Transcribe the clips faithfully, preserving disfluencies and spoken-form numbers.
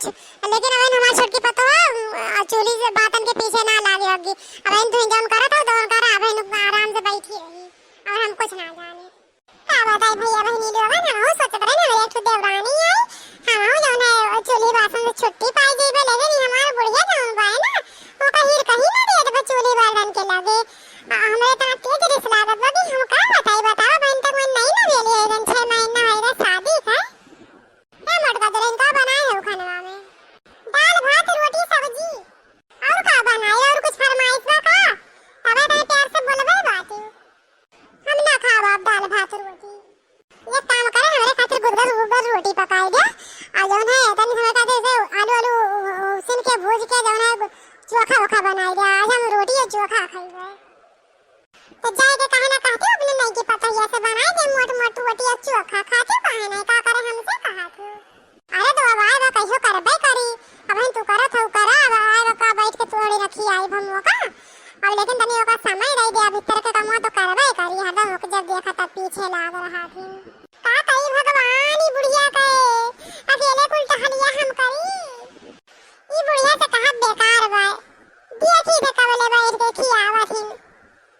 लेकिन अबहिन हमार छोटकी पतोह, अ, चूल्ही से बातन के पीछे ना लागे होगी। अबहिन तुहीं जौन करत हो, तौन करा, अबहिन आराम से बैठी रही और हम कुछ ना जाने। का बताई भैया बहिनी लोगन, हमहू सोचत रहे ना, एक ठो देवरानी आई, हमहू जौन है चूल्ही बासन से छुट्टी पाई जइबे, लेकिन ई हमार बुढ़िया जौन बा ना, ओका हीर कहीं ना देत बा चूल्ही बर्तन के लगे। आ, हमरे इतना तेज रिस लागत बा कि हम का बताई, बतावा बहिन, तक मैं नहीं ना भेली है, जन छह महीना होइगा शादी का। ए मोटका दुल्हन, का बनाए हो खानवा में? दाल, भात, रोटी, सब्जी। और का बनाए? और कुछ फरमाइश बा का? तबे तनी प्यार से बोलबे बाटी। हम ना खाब अब दाल, भात, रोटी। एक काम करे, हमरे खातिर गुदगर गुदगर रोटी पकाई दे। आ जौन है, तनी हमरे खातिर से आलू, आलू उसिन के भूज के जौन है, चोखा वोखा बनाई दे। आज हम रोटी और चोखा खाई है। तो जाए के काहे ना कहती अपने नई की पतोहिया से बनाए दे मोट मोट रोटी और चोखा, खाती काहे नहीं, का करे हमसे कहा तू? अरे तो अब आए बा कहियो करबे करी, अब तू करत हो करा, अब आए बा का बैठ के थोड़ी रखी आई हम ओका, अब लेकिन तनी ओका समय दे दे, भीतर के कमवा तो करबे करी, हरदम ओके जब देखा तब पीछे लाग रहा थी। का करी भगवान, ई बुढ़िया के अकेले कुल टहलिया हम करी, ई बुढ़िया से कहा बेकार बा, देखी के कबले बैठ के खियावत ही।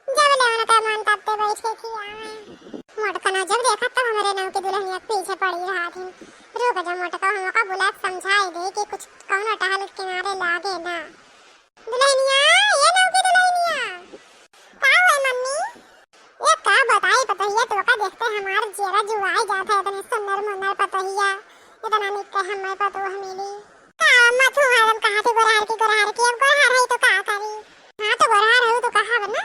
जब ले उनका मन तब ते बैठ के खियावे। मोटकना जब देखा तब हमरे नौकी दुल्हनिया के पीछे पड़ी रहा थी। रुक जा मोटका, हम ओका बुला के समझाई दे कि कुछ कौनो टहल किनारे लागे ना। दुल्हनिया, ये नौकी दुल्हनिया। का हुआ मम्मी? ये का बताई पतोहिया, तोका देखते हमार जेरा जुआई जात है, इतने सुंदर मुन्नर पतोहिया, इतना निक के हमें पतोह मिली। का अम्मा, तू हरदम कहा थी गोरहर की, गोरहर की, अब गोरहर है तो का करी? हाँ, तो गोरहर है तो कहा ना,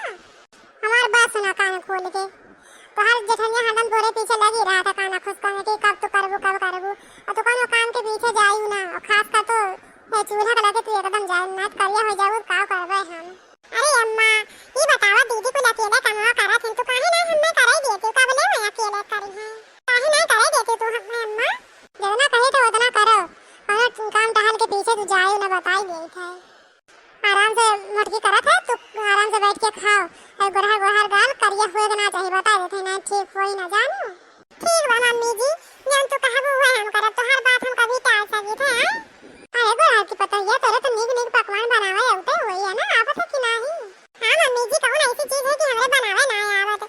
हमार बात सुना कान खोल के। तोहार जेठनिया हरदम तोरे पीछे लगी रहा था काना खुश करने की, कब तू करबू, कब करबू, और तू कोनो काम के पीछे जायू ना, और खास कर तो ये चूल्हा के लगे तू एकदम जाए, ना तो करिया हो जाऊ, का करबे हम। अरे अम्मा, ई बतावा, दीदी कुल अकेले कमवा करत हन, तू काहे ना हमें कराई देती, कब ले मैं अकेले करी है, काहे ना कराई देती तू हमें अम्मा? जितना कही तो उतना करो, और काम टहल के पीछे तू जाए ना, बताई देत है। आराम से मोटकी करत है, तू आराम से बैठ के खाओ, और गोरहर गोरहर गाल करिया हुए के ना चाही, बताई देत है, ना ठीक होई ना जानू। ठीक बा मम्मी जी, जौन तू कहबू उहे हम करब, तोहार बात हम कभी टाल सकित है, हाँ? अरे गोरहर की पतोहिया, तोरे तो नीक नीक पकवान बनावे अउते होई है ना, आवत है कि नाही? हाँ मम्मी जी, कौन ऐसी चीज है कि हमरे बनावे ना आवत?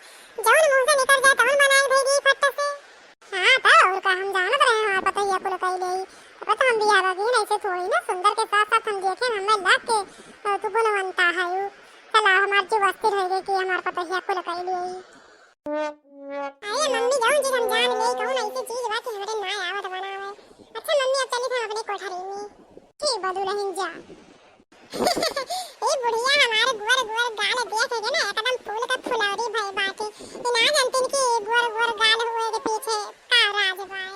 जौन मुंह से निकल जाए तौन बनाए धई दी फट से। हाँ तो और का, हम जानत रहे हमार पतोहिया कुल कई लेई, तब तो हम बियाह बगिन ऐसे थोड़ी ना, सुंदर के साथ साथ हम देखे हमें लाग के, अ, तू गुणवंता है यू। चला हमार जीव अस्थिर हो गई कि हमार पतोहिया कुल कई लेई। अरे मम्मी, जौन चीज हम जान ले, कौन ऐसी चीज बा कि हमरे ना आवत बनावे। अच्छा मम्मी, अब चली हम अपने कोठरी में। ठीक बा दुल्हन, जा। ए बुढ़िया, हमारे गुअर गुअर गाल देख के ना एकदम फूल का फुलौरी भई बाटे। ई ना जानतीन कि गुअर गुअर गाल हुए के पीछे का राज बाए।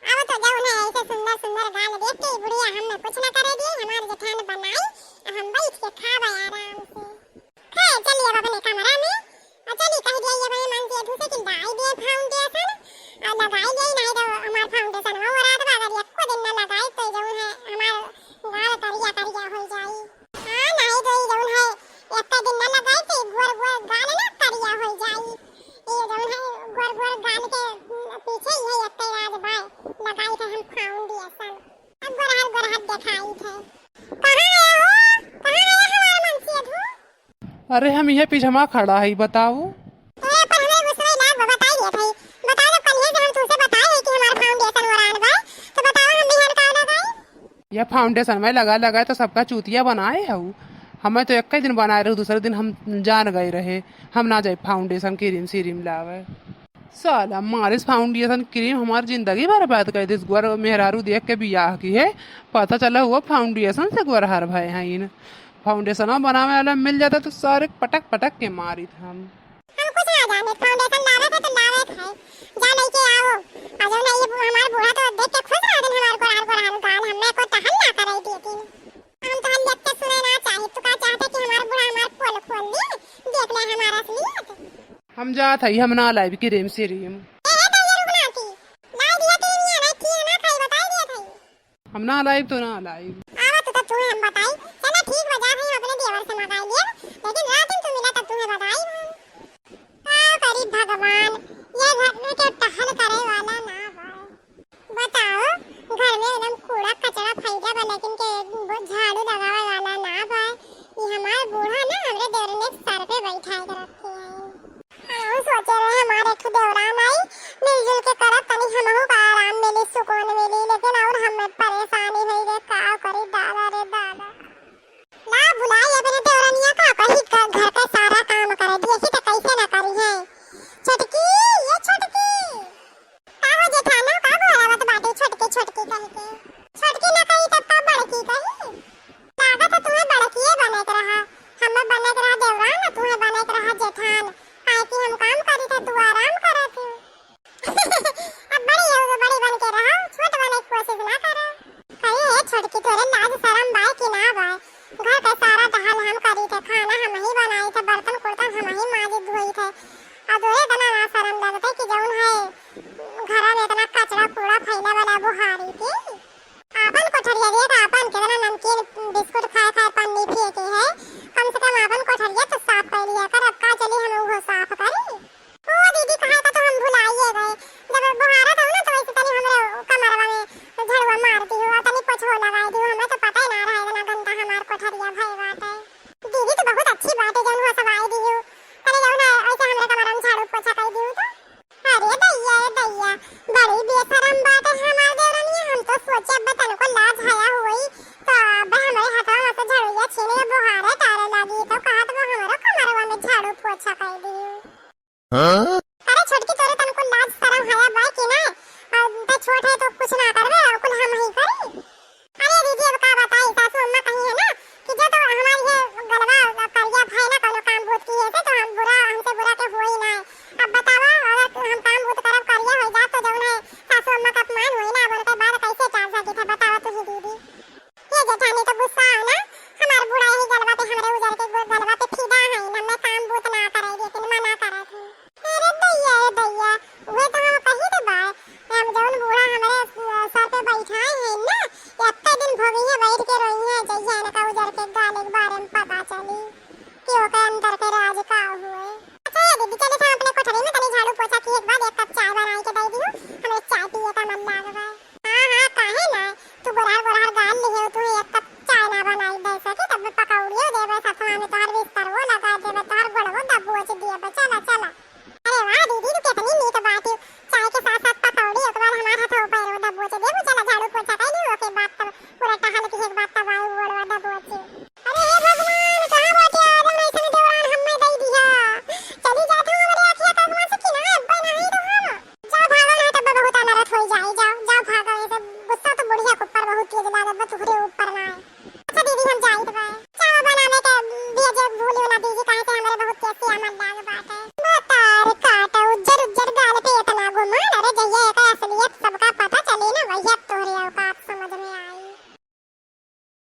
अब तो जौन है ऐसे सुंदर सुंदर गाल देख के बुढ़िया हमें कुछ ना करे दिए, हमार जेठान बनाई, हम बैठ के खाबे आराम से। खैर, चलिए अब अपने कमरा में। और चलिए, कह दिया ये भाई मन से धू से कि लाई दिए foundation, और लगाई दिए, नहीं तो हमार foundation वो रात बा, अगर एको दिन ना लगाई तो जौन है हमार गाल करिया करिया हो जाई। हाँ, नहीं तो ये जौन है एक दिन ना लगाई तो ये गोर गोर गाल ना करिया हो जाई। ये जौन है गोर गोर गाल के पीछे ये एक राज बाय, लगाई थे हम foundation। अब गोरहर गोरहर देखाई थे। कहाँ गया हो? कहाँ गया हमार मन से धू? अरे, हम इहे पिछमा खड़ा हई, बताओ। ए, पर हमें गुस्सा लाग बा, बताई देत हई। बताओ, जब कलिया से हम तुमसे बताए हई कि हमार foundation ओरान बा, तो बताओ, हम बिहान का लगाई? यह foundation में लगा लगा तो सबका चूतिया बनाए हऊ। हमें तो एक ही दिन बनाए रहू, दूसरे दिन हम जान गए रहे, हम ना जाए foundation cream सीरीम लावे। साला मालिश foundation cream हमार जिंदगी बर्बाद कर दिस। गोर मेहरारू देख के बियाह की है, पता चला हुआ foundation से गोरहर भए हैं इन। Foundationवा बनावे वाला मिल जाता तो सारे पटक पटक के मारित हम। हम कुछ ना जाने, foundation लावे थे तो लावे थे। जा लेके आओ। आ जाओ ना, ये बू-, हमार बूढ़ा तो देख के खुश रह दिन हमार गोरहर गोरहर गाल, हमें को टहल ना कराई देती। हम तो हम देख के सुने ना चाहिए, तू का चाहते कि हमार बूढ़ा हमार पोल खोल ले, देख ले हमारा असलियत। हम जात हई, हम ना लाइब cream सीरीम। ए, ए, दैया रुक ना थी। लाई दिया cream ये ना, खीर ना खाई, बताई दिया थई। हम ना लाइब तो ना लाइब। आवा तो, तो तुम्हें हम बताई। चला ठीक बा, जा भाई, हम अपने देवर से मंगाई लेब, लेकिन रात में तू मिला तब तुम्हें बताई हम। का करी भगवान, ये घर में केहू टहल करे वाला ना बा। बताओ, घर में एकदम कूड़ा कचरा फैल कोठे तो कुछ ना करबे, और कुल हम ही करी।